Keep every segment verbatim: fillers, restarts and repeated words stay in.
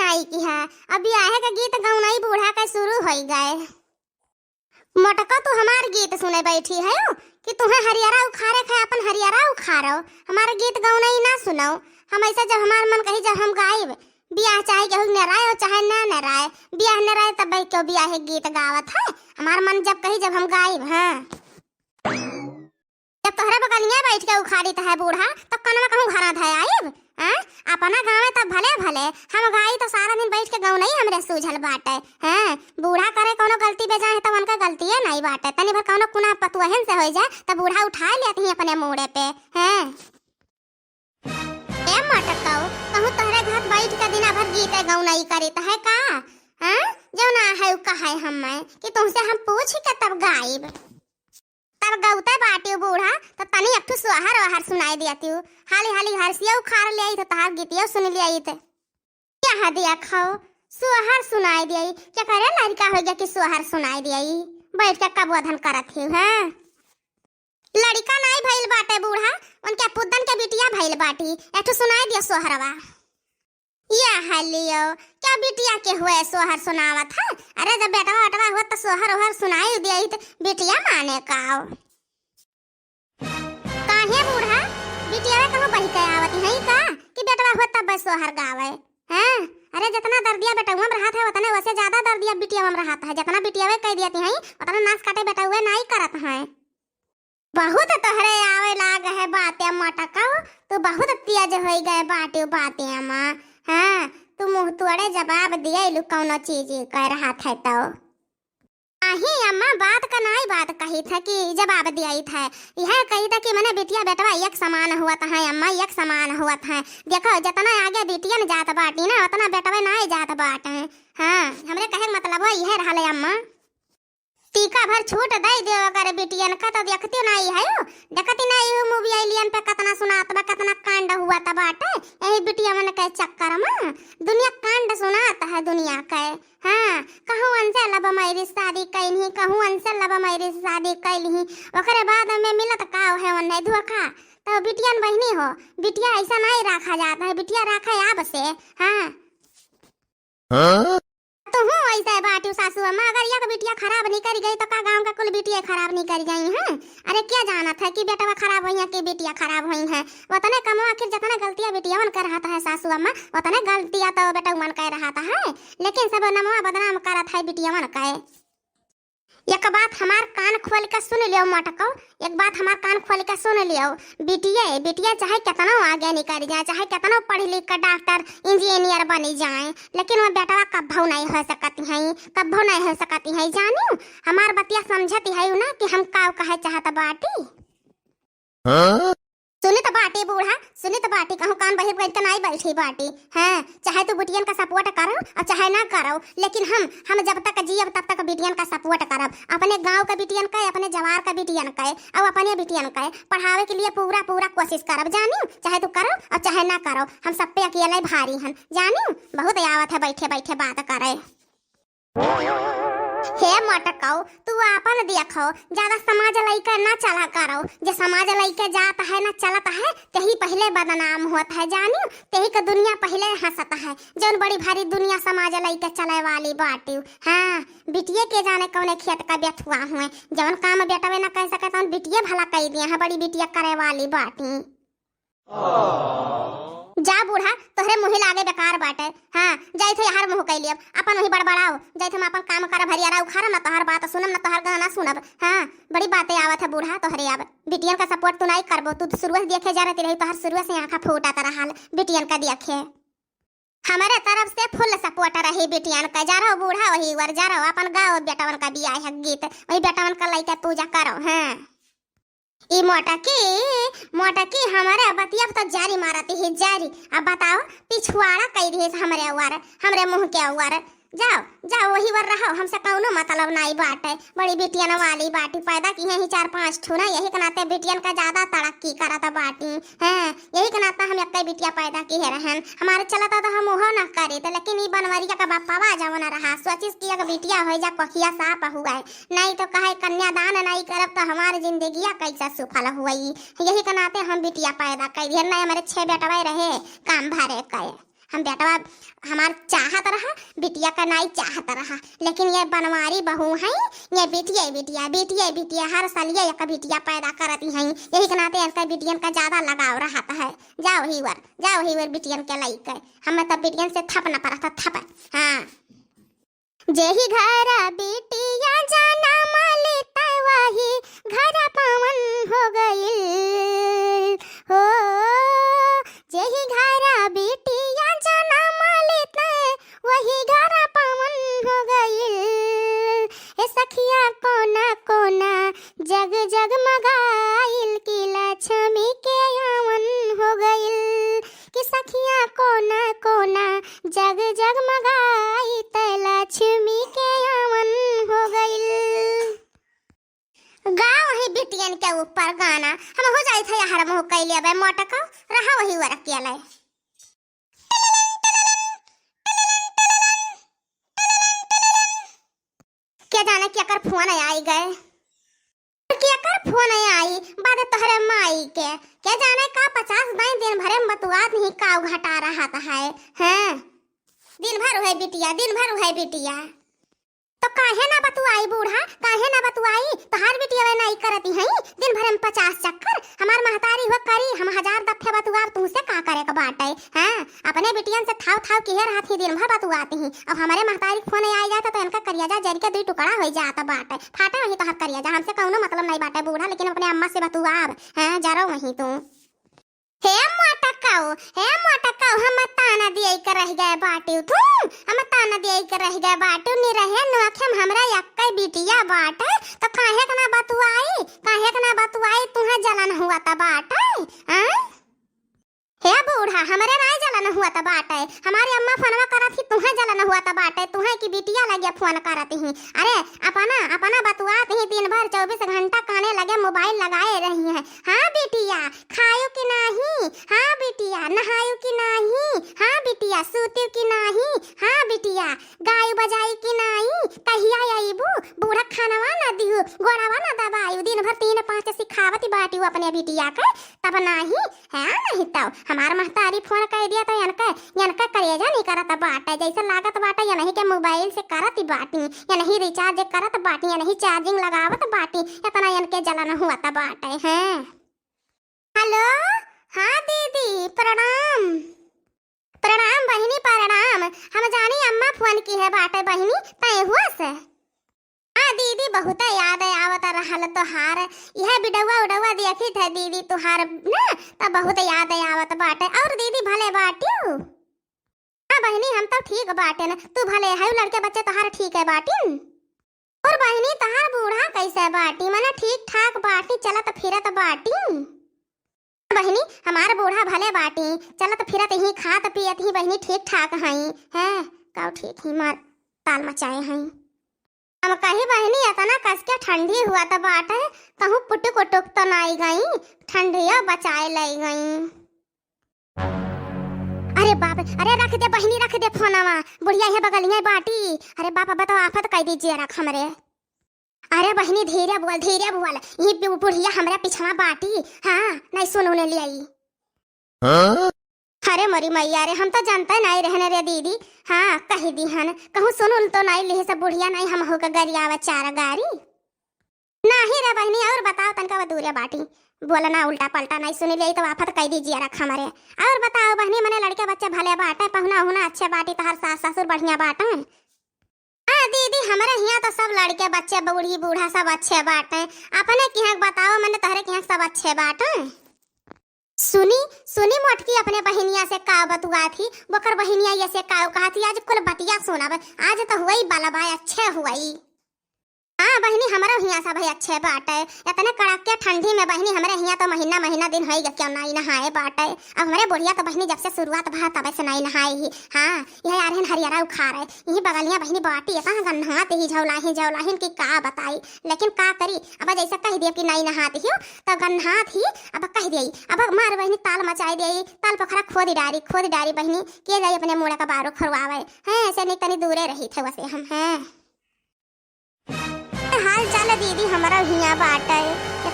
आई की है, अब बियाहे का गीत गौनई बूढ़ा का शुरू होई गए। मोटको, तू हमार गीत सुने बैठी है कि तुहें हरियरा उखारे खाए, अपन हरियरा उखारो, हमार गीत गौनई ना सुनो। हम ऐसा जब हमार मन कही जब हम गाइब, बियाह चाहे केहू नेराए हो चाहे ना नेराए, बियाह नेराए तब भाई क्यों बियाह के गीत गावत है? हमार मन जब कही जब हम गाइब, हाँ। जब तोहरे बगलिया बैठ के उखाड़ित है बूढ़ा, तो कनवा कहूँ घरा धै आइब? हैं? अपना गाँवे तब भले भले, हम गाई तो सारा दिन बैठ के गौनई हमरे सूझल बाटे। हैं? बूढ़ा करे कौनो गलती बेजाए है, तब उनका गलतिये नहीं बाटे। तनी भर कौनो कुना पतुअहन से होई जाए, तब बूढ़ा उठाए लेत ही अपने मूड़े पे। हैं? ए मटकऊ, कहूँ तोहरे घर बैठ के दिना भर गीते गौनई करित है का? हैं? जौन आहे उ कहे हम्मे कि तुमसे हम पूछ के तब गाइब। तब गौते बाटिउ बूढ़ा, तो तनी एक ठो सोहर ओहर सुनाई दियतिउ। हाली हाली हरसिया उखाड़ ले आई तो तहार गीतियो सुन ले आई थे। क्या दिया खाओ, सोहर सुनाई दिया, क्या करे लड़का हो गया कि सोहर सुनाई दिया? बैठ के कबोधन करत ही, हैं? लड़का नाई भइल बाटे बूढ़ा, उनके पुद्दन के बिटिया भइल बाटी। एक ठो सुनाई दिया सोहरवा। या हलियो, क्या बिटिया के हुए सोहर सुनावत है? अरे, जब बेटवा वेटवा हुआ तो सोहर ओहर सुनाई दिया, तो बिटिया माने का हो? काहे बूढ़ा, बिटिया कहूँ बही के आवत है का कि बेटवा हुआ तब सोहर गावे? हैं? अरे, जितना दर्दिया बेटउआ में रहत है, उतने वैसे ज्यादा दर्दिया बिटिया में रहत है। जितना बिटिया कह दिया है, उतना नास काटे बेटउए नाई करत है। बहुत तोहरे आवे लाग है बाते मटकऊ, तू बहुत तेज होई गए बाटे बाते अम्मा। हाँ, तू मुँह तोड़े जवाब दिए लू कौनो चीज कह रहा था तो। आही अम्मा, बात का नाई बात कही था कि जवाब दिए था। यह कही था कि मने बिटिया बेटवा एक समान हुआ था अम्मा, एक समान हुआ था। देखो, जितना आगे बिटियन जात बाटी ना, उतना बेटवा नाई जात बाटे। हाँ, हमरे कहे के मतलब हो यह रहल है अम्मा। टीका भर छूट दे दे अगर बिटियन का तो देखती नाई है, देखती नाई हो मोबाइलियन पे कितना सुनात बा, कितना कांड हुआ त बाटे यही बिटिया मन के चक्कर में। दुनिया कांड सुनात है दुनिया के। हाँ, कहूँ उनसे love marriage शादी कैली, कहूँ उनसे love marriage शादी कैली, ओकरे बाद में मिलत का है उन्हें धोखा। तो बिटियन बहनी हो, बिटिया ऐसा नाई रखा जाता है, बिटिया रखे आप से। हाँ। हाँ? तुहूँ ऐसे बाटू सासू अम्मा, अगर एक बिटिया खराब निकल गई तो का गाँव का कुल बिटिया खराब निकल गई हैं? अरे क्या जानत है कि बेटवा खराब होई है कि बिटिया खराब होई है? उतने कमवा आखिर जितना गलतियाँ बिटियावन कर रहत है सासू अम्मा, उतने गलतियाँ तो बेटउवन कर रहत है, लेकिन सब नमवा बदनाम करत है बिटियावन के। एक बात हमार कान खोल के सुन लियो मटको, एक बात हमार कान खोल के सुन लियो। बिटिया, बिटिया चाहे कितनो आगे निकल जाए, चाहे कितनो पढ़ लिख के डॉक्टर, इंजीनियर बनी जाए, लेकिन वो बेटवा कब्भो नहीं हो सकती हैं, कब्भो नहीं हो सकती हैं। जानियो, हमार बतिया समझती है ना कि हम का कहे चाहत बाटी। हाँ? सुनित बाटी बूढ़ा, सुनित बाटी, कहूँ कान बहिर बन के नाई बैठी बाटी। हाँ, चाहे तू बिटियन का support करो और चाहे ना करो, लेकिन हम, हम जब तक जियब तब तक बिटियन का support करब। अपने गाँव के बिटियन का, अपने जवार का बिटियन का और अपने बिटियन का पढ़ावे के लिए पूरा, पूरा कोशिश करब, जानियो, चाहे तू करो और चाहे ना करो, हम सब पे अकेले भारी हन, जानियो। बहुत आवत है बैठे बैठे बात करे। हे मटकऊ, तू आपन देखो, ज्यादा समाज लइके ना चला करो। जे समाज लइके जात है ना चलत है, तेही पहिले बदनाम होत है, जानियो, तेही के दुनिया पहिले हंसत है। जौन बड़ी भारी दुनिया समाज लइके चले वाली बाटी। हाँ, बिटिये के जाने कौने खेत का बेथुआ हुए, जौन काम बेटवे ना कह सके, तौन बिटिये भला कह दिया है, बड़ी बिटिया करे वाली बाटी। जा बूढ़ा, तोहरे मुँहे लागे बेकार बाटे। हाँ, जाइत है यार मुँह कैली अब, अपन वही बड़बड़ाओ, जाइत हम अपन काम करब, हरियारा उखाड़ब, ना तोहर बात सुनब, ना तोहर गाना सुनब। हाँ, बड़ी बातें आवत है बूढ़ा तोहरे अब। बिटियन का support तू नाई करबो, तू शुरुए से देखे जा रहती रही, तोहर शुरुए से आँखा फूटा तरह हाल बिटियन का देखे। हमारे तरफ से full support रही बिटियन का। जा रहो बूढ़ा वही वर, जा रहो अपन गाओ बेटवन का बियाह है गीत, वही बेटवन का लइके पूजा करो। हाँ। ई मोटकी, मोटकी हमरे बतिया तो जारी मारती है, जारी। अब बताओ, पिछुआड़ा कई दिहिस हमरे वर, हमरे मुँह के वर। जाओ, जाओ, वही वर रहो, हमसे कौनो मतलब नाई बाटे। बड़ी बिटियन वाली बाटी, पैदा की हैं ही चार पाँच ठो ना, यही के नाते बिटियन का ज्यादा तरक्की करत बाटी। हैं, यही के नाते हम एक्के बिटिया पैदा किहे रहन। हमारे चलता तो हम ओहो ना करित, लेकिन ई बनवरिया का बापावा जवन रहा, सोचिस कि एक बिटिया होई जा, कोखिया साफ हुए। नहीं तो कहे कन्यादान नहीं करब तो हमार जिंदगिया कैसे सुफल हुई। यही के नाते हम बिटिया पैदा कर दिए, नहीं हमारे छह बेटवे रहे काम भरे के। हम बेटवा हमार चाहत रहा, बिटिया का नाई चाहत रहा, लेकिन ये बनवारी बहू हैं, ये बिटिया, बिटिया, बिटिया, बिटिया, हर साल ये एक बिटिया पैदा करती हैं, यही के नाते इनका बिटियन का ज्यादा लगाव रहत है। जाओ ही वर, जाओ ही वर बिटियन के लइके, हमें तब बिटियन से थप न परत है, थप। हाँ। जेही घरा बिटिया जनम लेत वही घरा पावन हो गइल हो। जेही घरा बिटिया जनम लेत वही घरा पावन हो गइल। ए सखिया कोना कोना जग जगमगाइल कि लक्ष्मी के आवन हो गइल। कि सखिया कोना कोना जग जगमगाई त लक्ष्मी के आवन हो गइल। गा वही बिटियन के ऊपर गाना, हम हो जाई थे यार मुँह कैले अबे मोटका, रहा वही वर्क के ले। के जाने केकर फोन आई गए। केकर फोन आई? बाद तोहरे माई के। के जाने का पचास दाई दिन भरे में बतुआत नहीं, का घटा रहत है। हैं? दिन भर उहे बिटिया, दिन भर उहे बिटिया। तो काहे ना बतुआई बूढ़ा, काहे ना बतुआई? तोहार बिटिया वे नाई करती हैं, दिन भरे में पचास चक्कर। हमार महतारी हुआ करी, हम हजार दफे बतुआब, तुमसे का करे के बाटे? हैं? अपने बिटियन से थाव थाव किहे रहत ही, दिन भर बतुआती ही। अब हमरे महतारी के फोन आइ जात तो इनका करियाजा जरि के दुई टुकड़ा होइ जात बाटे। फाटे वही तोहर करियाजा, हमसे कउनो मतलब नहीं बाटे बूढ़ा, लेकिन अपने अम्मा से बतुआब, हैं, जरो वही तू। हे मोटकाऊ, हे मोटकाऊ, हम ताना दिए के रह गए बाटी तू, हम ताना दिए के रह गए बाटी, नी रहे नोखे में हमरा यक्के बिटिया बाटे, तो काहे के ना बतुआई, काहे के ना बतुआई, तुहे जलन हुआ त बाटे, हैं? हे बूढ़ा, हमरे नाई जलन हुआ त बाटे, हमारी अम्मा फोनवा करत ही, तुहे जलन हुआ त बाटे, तुहे की बिटिया लगे फोन करत ही। अरे, अपना, अपना बतुआत ही दिन भर चउबीस घंटा काने लगे मोबाइल लगाए रही हैं। हाँ बिटिया, खायो कि नाही? हाँ बिटिया, नहायो कि नाही? हाँ बिटिया, सूतियो कि नाही? हाँ बिटिया, गायो बजाई कि नाही? कहिया अइबू? बूढ़ा खानवा न दिहू, गोड़वा न दबायू, दिन भर तीन पाँच सिखावत बाटियू अपने बिटिया के, तब नाही। हाँ, नहीं तो हमार महतारी फोन कइ दिया तो इनके, इनके करेजा नहीं करत बाटे, जैसे लागत बाटे इनही के मोबाइल से करत बाटी, इनही रिचार्ज करत बाटी, इनही चार्जिंग लगावत बाटी, इतना इनके जलन हुआ त बाटे। हैं? हेलो, हाँ दीदी, प्रणाम। प्रणाम बहिनी, प्रणाम। हम जानी अम्मा फोन किहे बाटे बहिनी, तय हुआ से। हाँ दीदी, बहुत याद आवत रहल तोहार। यह बिडौआ उडौआ देखित है दीदी तोहार ना, त बहुत याद आवत बाटे। और दीदी भले बाटियो? हाँ बहिनी, हम तो ठीक बाटेन। तू भले है, लड़के बच्चे तोहार ठीक है बाटिन? और बहिनी, तोहार बूढ़ा कैसे बाटी? मने ठीक ठाक बाटी, चलत फिरत बाटी? बहिनी, हमार बूढ़ा भले बाटी, चलत फिरत ही, खात पियत ही बहिनी, ठीक ठाक हई। हैं, काऊ ठीक ही मार ताल मचाए हई। हम कही बहिनी, इतना कस के ठंडी हुआ त बाटे, कहूँ पुटुक उटुक तो नाई गई, ठंडिया बचाए लई गई। अरे बाप, अरे रख दे बहिनी, रख दे फोनवा, बुढ़िया है बगलिया बाटी। अरे बाप, अब तो आफत कह दीजिए रख हमरे। अरे बहिनी, धीरे बोल, धीरे बोल, ये बु-, बुढ़िया हमरा पिछवा बाटी। हाँ, नहीं सुन उन्हें ले आई। हाँ? अरे मोरी मैया रे, हम तो जानते नहीं रहने रे दीदी। हाँ, कही दीहन, कहूँ सुन उन तो नहीं लिहे से बुढ़िया नहीं हम होकर गरियावे चार गारी। नहीं रे बहिनी, और बताओ तनका वो दूरे बाटी। बोलना उल्टा पलटा नहीं सुनी ले तो आफत कह दीजिए रख हमरे। और बताओ बहिनी, मने लड़के बच्चे भले बाटे, पहुना उहुना अच्छे बाटी, तोहर सास ससुर बढ़िया बाटे? हाँ दीदी, हमरे हियाँ तो सब लड़के बच्चे, बूढ़ी बूढ़ा सब अच्छे बाटे। अपने किहाँ बताओ, मने तोहरे किहाँ सब अच्छे बाटे? सुनी, सुनी मोटकी अपने बहिनिया से का बतुआ थी, बोकर बहिनिया ये से का कहा थी, आज कुल बतिया सुनब, आज तो हुई बलबा अच्छे हुई। हाँ बहिनी, हमरो हियाँ सब है अच्छे बाटे। इतने कड़क के ठंडी में बहिनी, हमरे हियाँ तो महीना महीना दिन होई गया क्यों नाई नहाए बाटे। अब हमरे बुढ़िया तो बहिनी जब से शुरुआत भा तबे से नाई नहाए ही। हाँ, यह आ रहन हरियरा उखाड़े, यही बगलिया बहिनी बाटी इतना गन्हात ही झौलाही झौलाहिन की का बताई। लेकिन का करी, अब जैसे कह दिया कि नाई नहात ही तो गन्हात ही, अब कह दिया, अब मार बहिनी ताल मचाई दिया, ताल पोखरा खोद डारी, खोद डारी बहिनी, के जाई अपने मुड़ा का बारू खरवावे। हैं, ऐसे नहीं तनी दूरे रही थे वसे हम हैं। हाल चाल दीदी, हमरा हियाँ बाटे,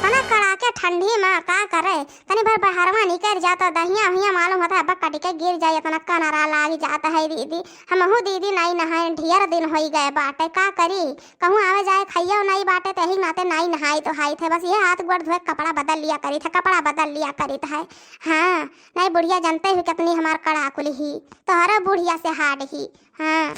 इतना कड़ाके ठंडी मा का करे, तनी भर बहरवा निकर जात, दहिया हुइया मालूम होत है, अब कटि के गिर जाई, इतना कनरा लागि जात है दीदी। हमहू दीदी नाई नहाए, ढेर दिन होई गए बाटे, का करी, कहूँ आवे जाए खइयो नाई बाटे, तो यही नाते नाई नहाई तो हाई थे, बस ये हाथ गोड़ धोए, कपड़ा बदल लिया करी थे, कपड़ा बदल लिया करी थे। हाँ, नाई बुढ़िया जानते हो कितनी हमार कड़ाकुली ही, तोहरा बुढ़िया से हार्ड ही। हाँ।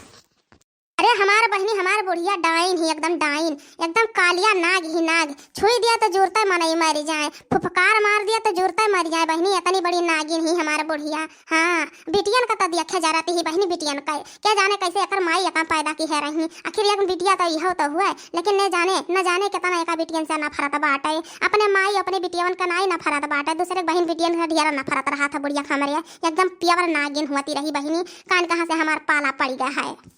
अरे हमार बहिनी, हमार बुढ़िया डाइन ही, एकदम डाइन, एकदम कालिया नाग ही नाग। छुई दिया तो जुरते मनई मरि जाए, फुफकार मार दिया तो जुरते मरि जाए। बहिनी, इतनी बड़ी नागिन ही हमार बुढ़िया। हाँ, बिटियन का तो देखे जरती ही बहिनी, बिटियन का। के जाने कैसे एकर माई एका पैदा किहे रही। आखिर एक बिटिया तो इहो तो हुए, लेकिन न जाने, न जाने कितना एका बिटियन से नफरत बाटे। अपने माई, अपने बिटियवन का नाई नफरत बाटे, दूसरे बहिन बिटियन का ढेर नफरत रहा था बुढ़िया का हमरे। एकदम प्योर नागिन हुआ ती रही बहिनी, कान कहाँ से हमार पाला पड़ि गया है।